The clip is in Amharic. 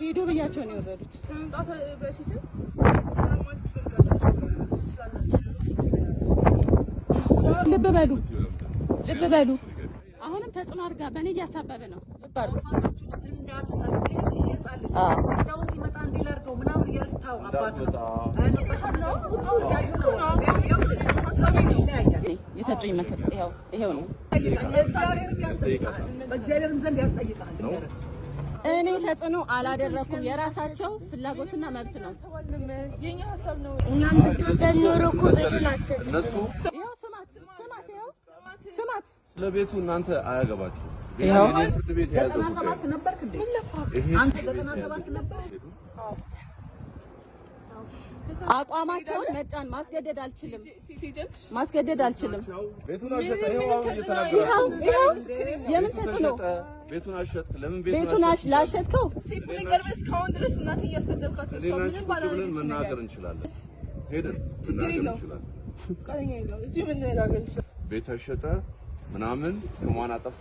ሂዱ ብያቸው ነው የወረዱት። ከመምጣት በፊትም ሰላም ማለት ትችላላችሁ። ልብ በሉ፣ ልብ በሉ። አሁንም ተጽዕኖ አድርጋ በእኔ እያሳበበ ነው። ልብ አድርጉ። የሰጡኝ ምክር ይኸው ይኸው ነው። በእግዚአብሔርም ዘንድ ያስጠይቃል። እኔ ተጽዕኖ አላደረኩም። የራሳቸው ፍላጎትና መብት ነው። የኛ ሀሳብ ነው። እኛም ብትወደን ኖሮ እኮ ቤቱን አትሰጥም። እነሱ ይኸው ስማት፣ ስማት፣ ይኸው ስማት። ስለ ቤቱ እናንተ አያገባችሁ። ይኸው። ፍርድ ቤት የያዘው ዘጠና ጉዳይ ሰባት ነው። ነበርክ እንዴ? ይሄ አንተ ፍርድ ቤት ዘጠና የያዘው ሰባት ነበርክ? አቋማቸውን መጫን ማስገደድ አልችልም፣ ማስገደድ አልችልም። ቤቱን አሸጠ። ይኸው አሁን እየተናገራችሁ ይኸው ነው። ይኸው የምን ቤቱ ተጽዕኖ? ተሸጠ፣ ቤቱን አሸጥክ። ለምን ቤቱን አሸጥክ? ላሸጥከው ሴፉ ሊቀርብ እስካሁን ድረስ እናቴ እያሰደብካት እሷ እኔና አንቺ ምንም ቁጭ ብለን ባላደረገችው ነገር መናገር እንችላለን። ሄደን ችግር መናገር የለውም። እንችላለን። ፈቃደኛ የለውም። እዚሁ መነጋገር እንችላለን። ቤት አሸጠ ምናምን ስሟን አጠፋ።